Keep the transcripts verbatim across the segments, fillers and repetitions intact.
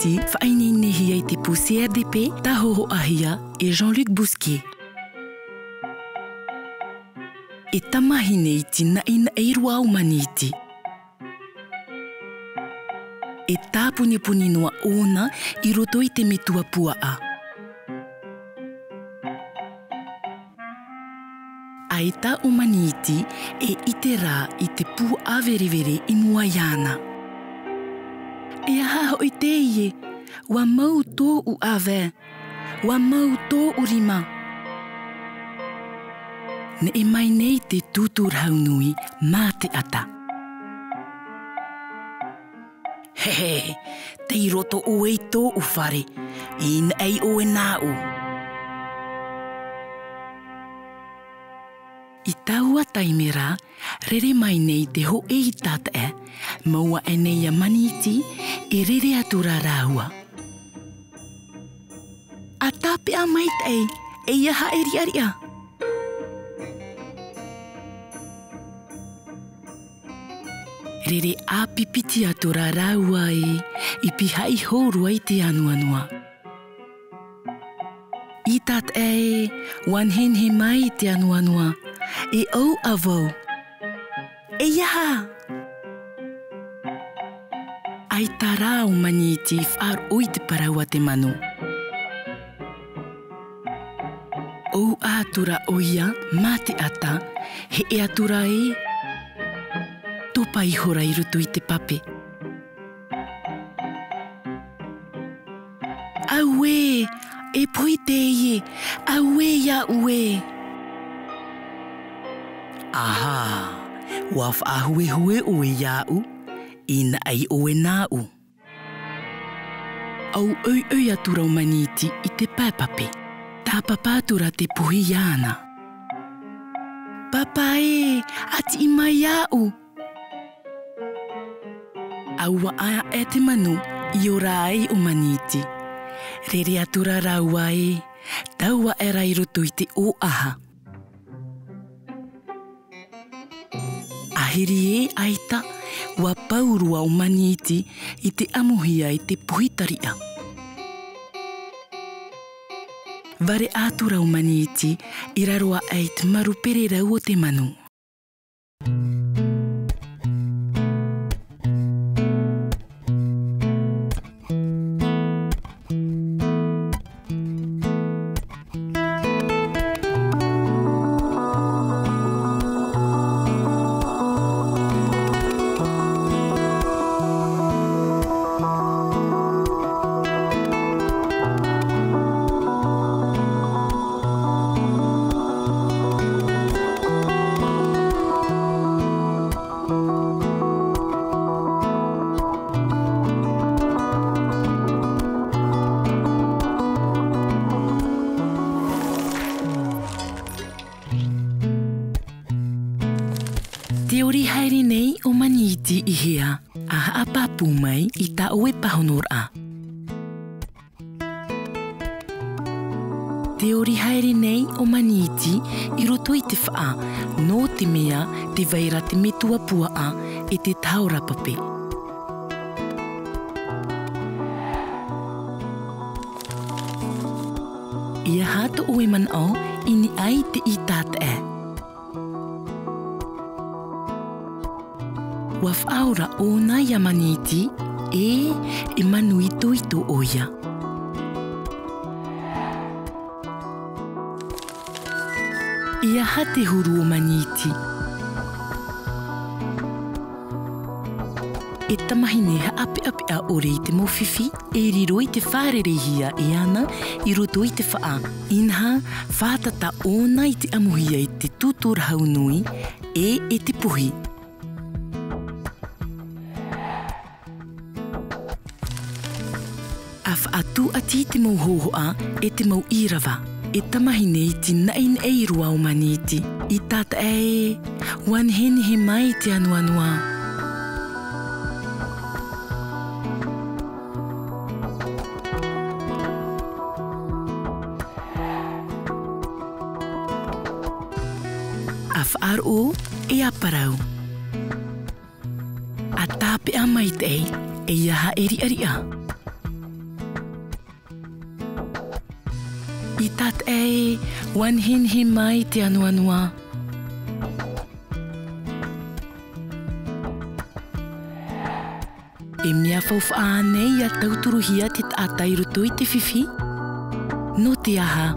Maniti, faʻaineinehia i te pū C R D P, tāhōhoʻahia e Jean-Luc Bousquet. E tamahine iti naʻinaʻi roa ʻo Maniti. E tāpunipuni noa ʻōna i roto i te metua puaʻa. ʻAita ʻo Maniti e ʻite ra i te puaʻa verevere i mua iāna. E aha hoʻi teie? ʻUa mau tōʻu ʻāvae. ʻUa mau tōʻu rima. Neʻe mai nei te Tūtūrahau nui mā te ʻata. Hehe, tei roto ʻoe i tōʻu fare, ʻinaʻi ʻoe nāʻu. I taua taime ra, rere mai nei te hōʻē ʻītaʻetaʻe, mau aʻe nei iā Maniti, e rere atu ra rāua. ʻA tāpeʻa maitaʻi, ʻeiaha e riʻariʻa. Rere ʻāpipiti atu ra rāua ē, i pihaʻi hou roa i te anuanua. ʻĪtaʻetaʻe ē, ʻua nehenehe mai te anuanua, e ʻauʻa vau. ʻEiaha! ʻAita rā ʻo Maniti i faʻaroʻo i te parau a te manu. ʻAuʻa atu ra ʻoia mā te ʻata, heʻe atu ra ē, topa ihora i roto i te pape. Auē, e pohe teie, auē iāʻu ē. Aha, ʻua faʻahuehue ʻoe iāʻu, ʻinaʻi ʻoe nāʻu. ʻAuʻoiʻoi atu ra ʻo Maniti i te pae pape. Tāpapa atu ra te pohe iāna. Pāpā ē, ʻa tiʻi mai iāʻu. ʻAuaʻa aʻe te manu i ora ai ʻo Maniti. Rere atu ra rāua ē, tau aʻe ra i roto i te ʻōʻaha. Ahiri ē ʻaita, ʻua pau roa ʻo Maniti i te ʻamuhia i te pohe tariʻa. Vare atu ra ʻo Maniti i raro aʻe i te maru pererau o te manu. Tē ori haere nei ʻo Maniti i hea, ʻa haʻapāpū mai i tā ʻoe pāhonoraʻa. Tē ori haere nei ʻo Maniti i roto i te faʻa, nō te mea tē vai ra te metua puaʻa e te tahora pape. ʻEiaha tō ʻoe manaʻo i niʻa i te ʻītaʻetaʻe. ʻUa faʻaora ʻōna iā Maniti, ē, e manu itoito ʻoia. ʻEiaha te huru o Maniti. E tamahine haʻapeʻapeʻa ʻore i te mau fifi, e riro i te fārereihia e ana i roto i te faʻa. Inaha, fātata ʻōna i te ʻamuhia i te tūtūrahau nui, ē, e te pohe. ʻA faʻatūʻati te mau hōhoʻa e te mau ʻīrava. E tamahine iti naʻinaʻi roa ʻo Maniti. ʻĪtaʻetaʻe ē, ʻua nehenehe mai te anuanua. ʻA faʻaroʻo, e ʻa parau. ʻA tāpeʻa maitaʻi, ʻeiaha e riʻariʻa. I tātaʻi, ua nehenehe mai te anoanoa. E mea faufaʻa ānei ʻia tauturuhia te taʻata i roto i te fifi? Nō te aha?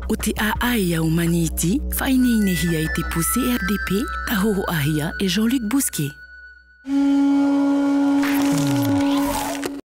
ʻO te ʻāʻai a Amaniti, faʻaineinehia e te pū C R D P, tāhōhoʻahia e Jean-Luc Bousquet.